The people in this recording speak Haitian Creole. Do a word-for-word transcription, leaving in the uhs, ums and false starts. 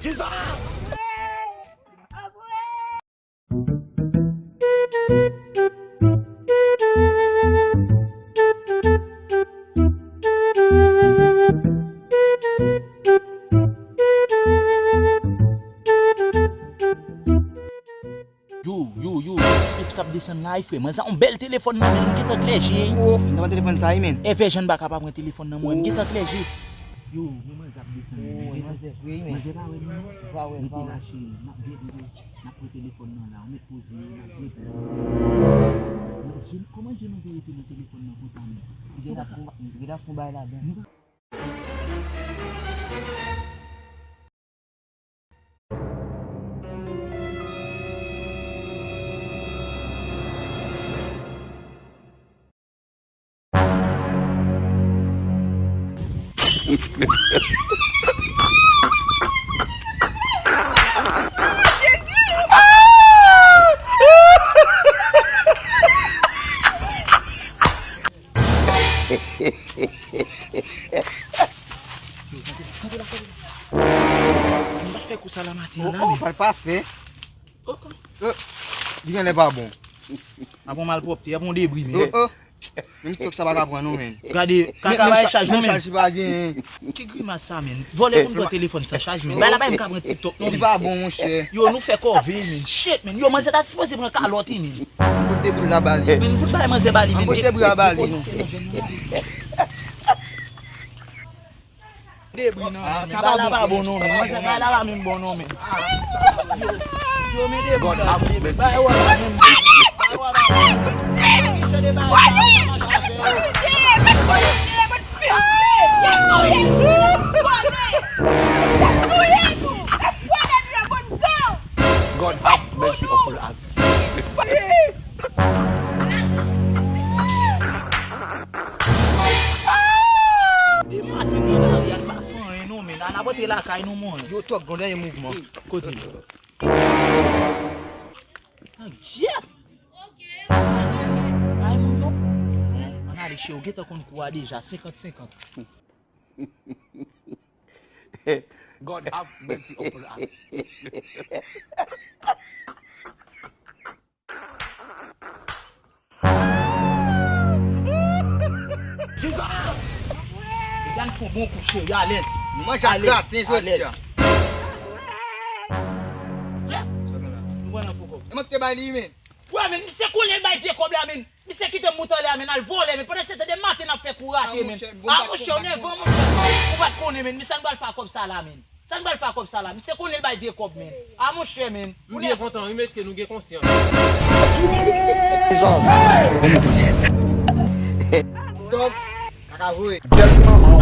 Kisa? Yo, yo, yo, tout k ap desann la, frè. Manzè, yon bèl telefòn nan men l, m gentan klè je. Oh, m ta pran telefòn sa, wi, men. E fè jan n pa ka pa pran telefòn nan mwen, m gentan klè je. Yo, men manzè ap desann men, men. Manzè, wi, men. Manzè pa wè nou. Pa wè, pa wè. Rete la, cheri, n ap gen, gen, n ap pran telefòn nan la, ou mèt poze, n ap gen. Kòman je nou te rete nan telefòn nan konsa, men? Li gentan fon, li gentan fon bagay ladan. M pa fè kou sa la maten an la, men. Oh, oh, pa, pa fè. Oh, oh. Eh, li genlè pa bon. Ap yon malpwòpte, ap yon debri, men. Oh, oh. Menm sòk sa pa ka pran non, men. Gade, kaka bay chaj non, men. Chaj pa genyen. Ki grimas sa, men? Vòlè konn pran telefòn san chaj, men. Bay la pa m ka pran TikTok non, men. Li pa bon, monchè. Yo, nou fè kòve, men. Shit, men. Yo, manzè ta sipoze pran kalòt, men. Pote boul la ba li. Men, pote bay manzè ba li, men. Pote boul la ba li, non. Debri nan, ah, men, sa pa bon, pa bon non, men. Sa pa bon, bagay la pa menm bon non, men. Yo, yo, men debri la, men. Bagay la pa menm bon. Bagay la pa bon. Yo, de bagay sa, sa pa ka fè yo. God have mercy upon us. E maten nan lari a, n pa fè anyen non, men. Ala bote lakay nou, mon. Yo, Tòg, gon dènye mouvman. Kote l? Ah, Jeff! Ay, moun, non. Ann ale, cheri, w gentan konn kou a deja, senkant senkant. God have mercy upon us. Kisa? Gade fon bon kou cheri, alèz. Nou manje ak graten jodi a. Alèz. Nou pran nan fo kòb. E mwen ki te bay li, men. Wè, men, misye konnen l bay vye kòb la, men. Misye kite m bout anlè a, men, al vòlè, men. Pandan se tan de maten n ap fè kou rate, men. Ah, monchè, w nèvan, monchè. Ou pa t konnen, men. Men sa n pral fè ak kòb sa la, men. Sa n pral fè ak kòb sa la? Misye konnen l bay vye kòb, men. Ah, monchè, men. M byen kontan, wi, mesye, nou gen konsyans. Donk, kaka voye. Bèl manman.